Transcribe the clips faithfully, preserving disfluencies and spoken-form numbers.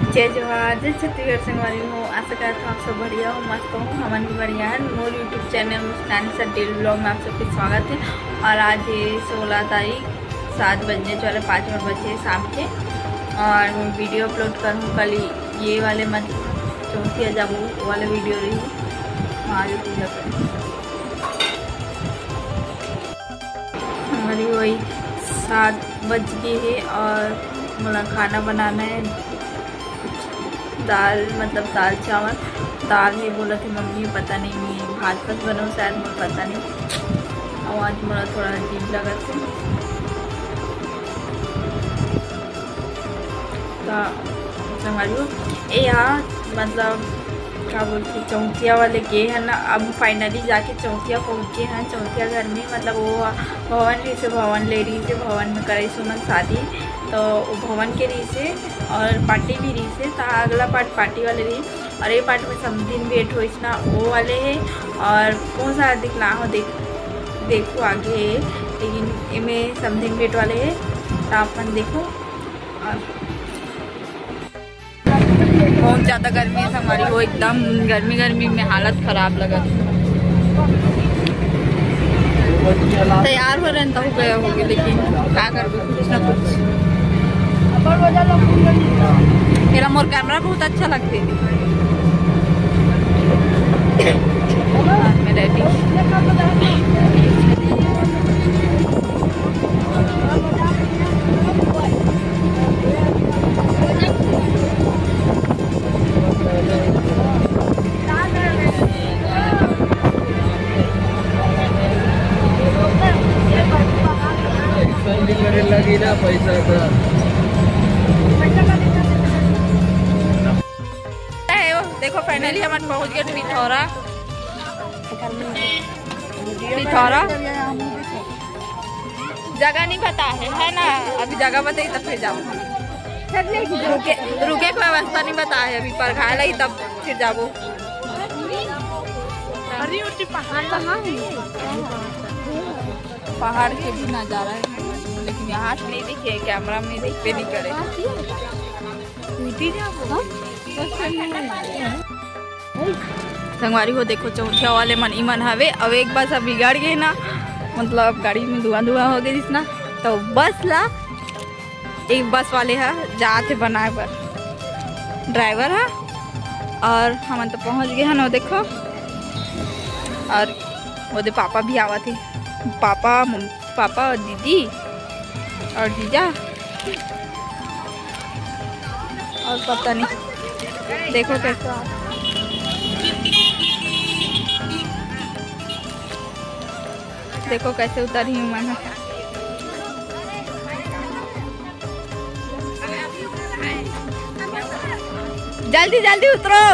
जय जोहार, जय छत्तीसगढ़ संगवारी हो। आशा करत हूँ आप सब बढ़िया हो, मस्त हो। हमन भी बढ़िया है। मोर YouTube चैनल मुस्कान सा डेली ब्लॉग में आप सबके स्वागत है। और आज है सोलह तारीख, सात बजने वाले, पाँच मिनट बचे शाम के। और मैं वीडियो अपलोड करूँ कल, ये वाले मत चौथिया जाबो, वो वाला वीडियो रही, वहाँ भी पूजा करूँ। हमारी वही सात बज गई है और मोला खाना बनाना है। दाल, मतलब दाल चावल, दाल है बोला थे मम्मी, पता नहीं, मैं भात बस बनाऊँ शायद, मुझे पता नहीं। और आज मोला थोड़ा अजीब लगा थे, तो संगवारी हो, ए यहाँ मतलब का बोलते, चौथिया वाले गे है ना। अब फाइनली जाके चौथिया पहुँच गए हैं। चौथिया घर में मतलब वो भवन रही से, भवन ले रही से, भवन में करे सुमन शादी, तो वो भवन के रही से और पार्टी भी रही से। तो अगला पार्ट पार्टी वाले रही और ये पार्ट में समधिन भेंट होइस ना, वो वाले है। और कौन सा दिखला हो, देख, देखो आगे है, लेकिन इमे समधिन भेंट वाले है, तो आप मन देखो। और बहुत ज्यादा गर्मी है संगवारी हो, एकदम गर्मी गर्मी में हालत खराब लगत। तैयार हो रहे हैं तो हो गए होगे, लेकिन का करबे, कुछ ना कुछ। मेरा मोर कैमरा बहुत अच्छा लगते। हाँ, मैं रेडी। लगी ना पैसा का। देखो, फाइनली हमन पहुंच गए पिथौरा। पिथौरा। जगह नहीं पता है, है ना? अभी जगह बताई तब फिर जाओ। रुके, रुके के व्यवस्था नहीं पता है अभी, पर खाए लाई तब फिर जाबो। अरे, उठी पहाड़ कहाँ है? पहाड़ के भी नजारा है, लेकिन यहाँ से नहीं दिखे, कैमरा में दिखबे नहीं करे। टूटी जाबो। हाँ? संगवारी हो, देखो, चौथिया वाले मन, इमन हवे। अब एक बस अब बिगड़ गए ना, मतलब गाड़ी में धुआं धुआं हो गए जिसना, तो बस ला एक बस वाले हा जात हे बनाए बर, ड्राइवर हा। और हमन तो पहुंच गए हन, वो देखो, और वो दे पापा भी आवत हे, पापा, मम-, पापा और दीदी और जीजा। और पता नहीं, देखो कैसे आ-, देखो कैसे उतरही मैं। जल्दी जल्दी उतरो।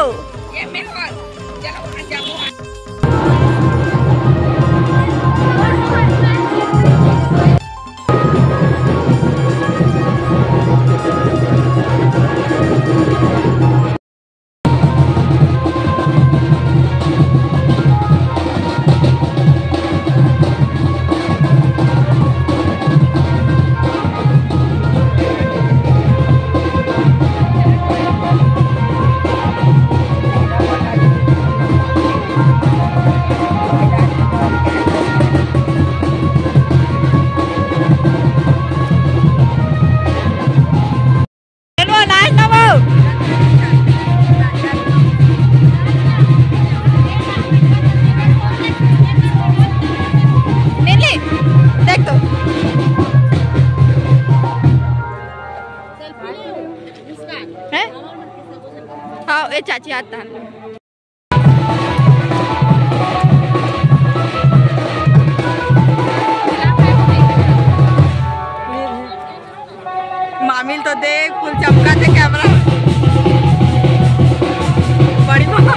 चलो, नाच ना वो। नीली, देख तो। हैं? हाँ, ए चाची, आता है। मामिल तो देख, फुल चमका थे कैमरा। बड़ी माँ।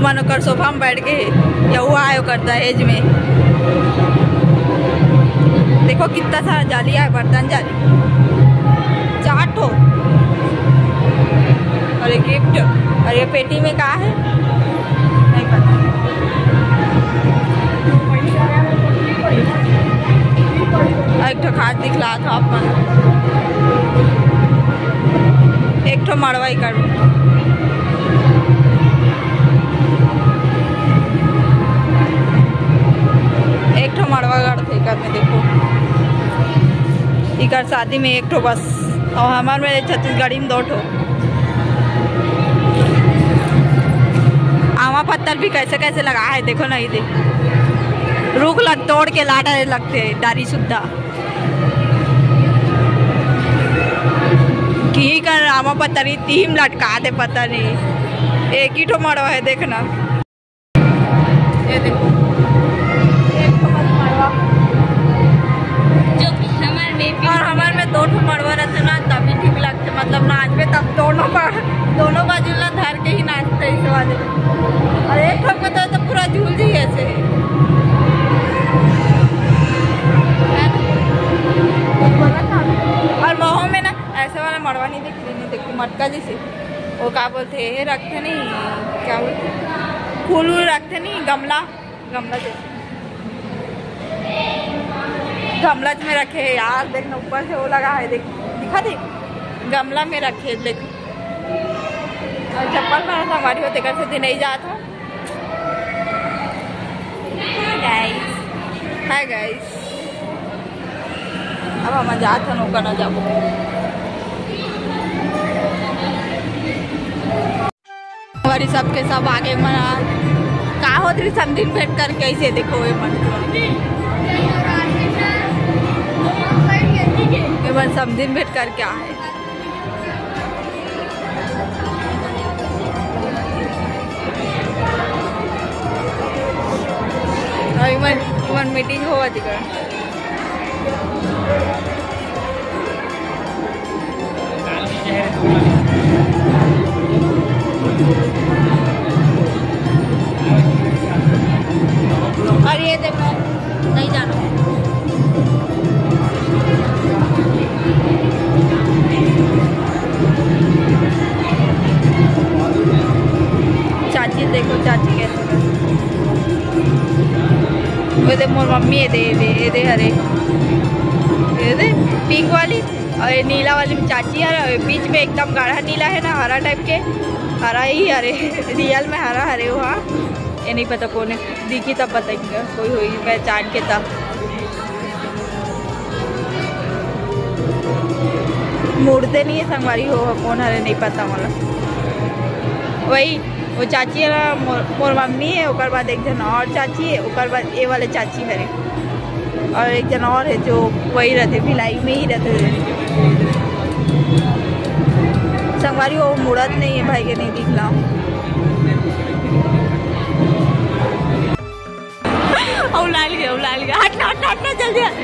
मन ओकर सोफा में बैठ के, या वो आए ओकर दहेज में। देखो कितना सारा जाली आए, बर्तन जाली, चार ठो। और ये गिफ्ट, और ये पेटी में का है, नहीं पता। एक ठो खास दिखला था अपन, एक ठो मड़वाई कर। एक ठो मड़वा गढ़ थे कर में, देखो, इकर शादी में एक ठो बस, और हमार में छत्तीसगढ़ी में दो ठो। आमा पत्थर भी कैसे कैसे लगा है, देखो ना, ये दे, रुख लग तोड़ के लाटा लगते हैं, डारी सुद्धा। की कर आमा पत्थर ही तीन लटका दे, पता नहीं, एक ही ठो मड़वा है, देखना। ये देखो, एक ठो बस मड़वा। जो कि हमार में भी और हमार में दो ठो मड़वा रहते ना, तभी ठीक लगते, मतलब नाच में तब दोनों बा-, दोनों बाजू ला धर के ही नाचते इस वाले। और एक ठो में तो, तो पूरा झूल जी ऐसे। और महो में ना ऐसे वाला मड़वा नहीं देख रही, नहीं देखो मटका जैसे, वो का बोलते हैं, रखते नहीं, क्या बोलते हैं, फूल वूल रखते नहीं, गमला, गमला जैसे, गमला में रखे हैं यार। देखना ऊपर से वो लगा है, देख, दिखा दे, गमला में रखे हैं, देख। और चप्पल पहना था हमारी, वो तेकर से दिन नहीं जाता। Hi guys, hi guys। अब हम जात हन, ओकर ना जाबो। हमारी सबके सब आगे मना का होत रही, समधिन भेंट करके ऐसे देखो ये मन, ये मन समधिन भेंट करके आए। अउ इमन, इमन मीटिंग होवत इकर। और ये देखो, नहीं जाना। चाची देखो, चाची कैसे, वो दे मोर मम्मी है, दे, दे, दे, हरे, ये दे पिंक वाली। और ये नीला वाली में चाची हरे, और ये बीच में एकदम गाढ़ा नीला है ना, हरा टाइप के, हरा ही हरे, रियल में हरा हरे। वो हाँ, ये नहीं पता कौन है, दिखी तब बताएंगे, कोई होई पहचान के तब। मुड़ते नहीं है संगवारी हो, कौन हरे नहीं पता मोला। वही वो चाची है ना, मोर, मोर मम्मी है, ओकर बाद एक जन और चाची है, ओकर बाद ये वाले चाची हरे, और एक जन और है जो वही रहते, भिलाई में ही रहते थे। संगवारी वो मुड़त नहीं है भाई के, नहीं दिखला। औ लाल गया, औ लाल गया। हटना, हटना, हटना, जल्दी हट।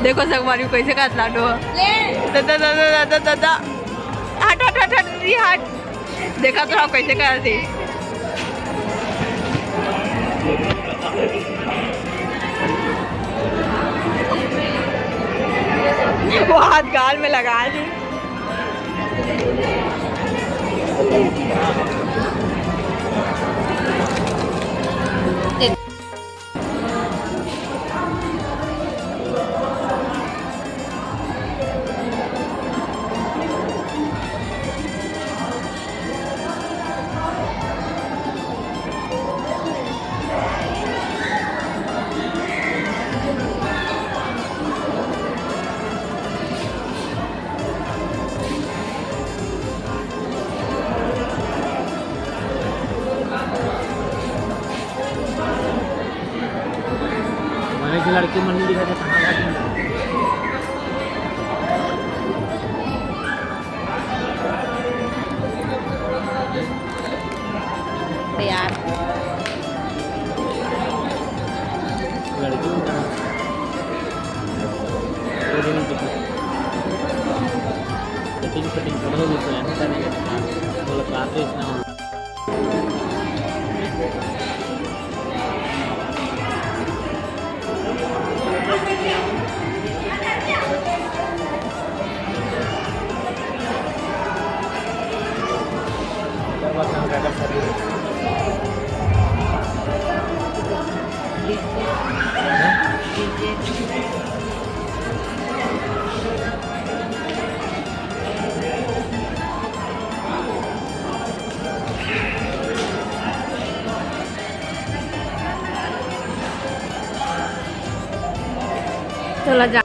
देखो संगवारी कैसे का लाडो। ले। दादा, दादा, दादा, दादा। हट, हट, हट, हट, ये हट। देखा तो आप कैसे कर दे। वो हाथ गाल में लगा दे। मैंने जो लड़की मन नहीं दिखा था, कहाँ लगी? तो यार, लड़की को कहाँ? वो भी नहीं दिखा। फिटिंग, फिटिंग करो भी तो है ना, करने के बाद। वो लोग आते इतना हो। चला जा।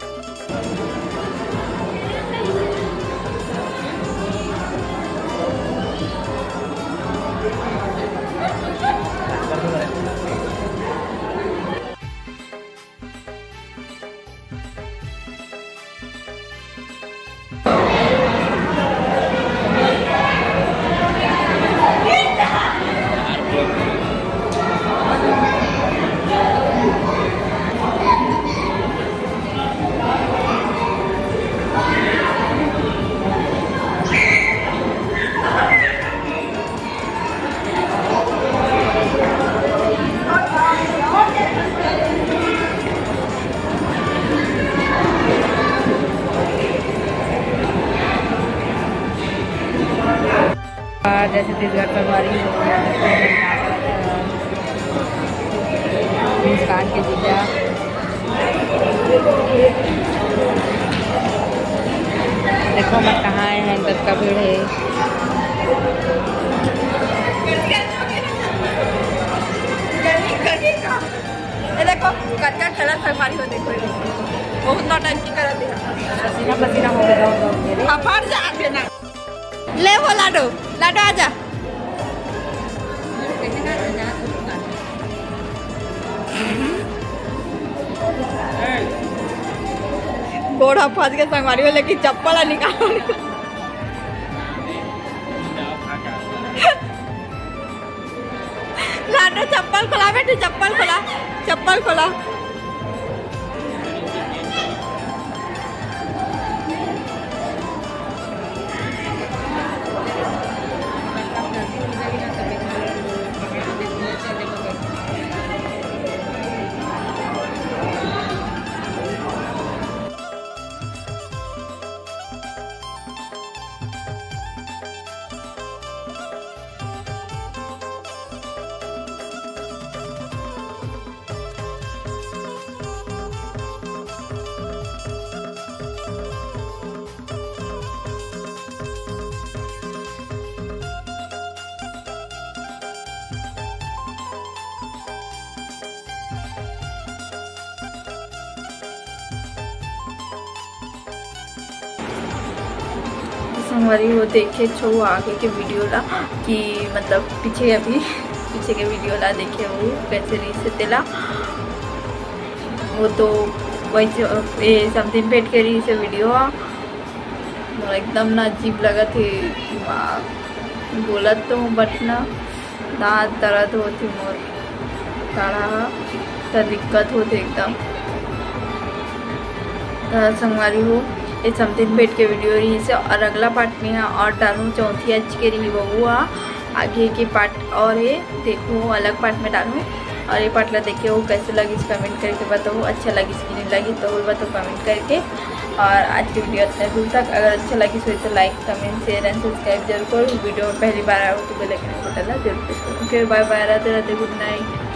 जैसे छत्तीसगढ़ संगवारी हो, मुस्कान के जीजा। देखो मत कहाँ आए हैं, कतका भीड़ है। ये देखो, कतका खेलत संगवारी हो, देखो, ये देखो। बहुत नौटंकी करत है। पसीना पसीना हो गया, दौड़ दौड़ के रे। हाँ, फट जा आगे ना। ले वो लाडो, लाडो आजा। गोड़ हाथ फंस के संगवारी हो, लेकिन चप्पल निकाल। लाडो चप्पल खोला बेटी, चप्पल खोला, चप्पल खोला। संगवारी हो, देखे छो आगे के वीडियो ला कि मतलब पीछे, अभी पीछे के वीडियो ला देखे हो कैसे रहिस हे तेला। वो तो वैसे, ए, समथिन पेट के रहिस हे वीडियो। मोला एकदम ना अजीब लगत हे, दिमाग बोलत तो हूँ, but ना दांत दर्द होत हे मोर, काढ़ा ह त दिक्कत होत हे एकदम। त संगवारी हो, ये समथिन पेट के वीडियो रहिस हे और अगला पार्ट में ह और डालूँ, चौथी आज के रही वो ह, आगे के पार्ट और हे, देखो अलग पार्ट में डालूँ। और ये पार्ट ला देखे हो कैसे लगिस, कमेंट करके बताओ, अच्छा लगिस कि नहीं लगिस तो बताओ कमेंट करके। और आज की वीडियो इतना दूर तक, अगर अच्छा लगिस हो तो like, comment, share and subscribe जरूर करो। वीडियो में पहली बार आए हो तो bell icon बटन ला जरूर press करो। फिर bye bye, Radhe Radhe, good night।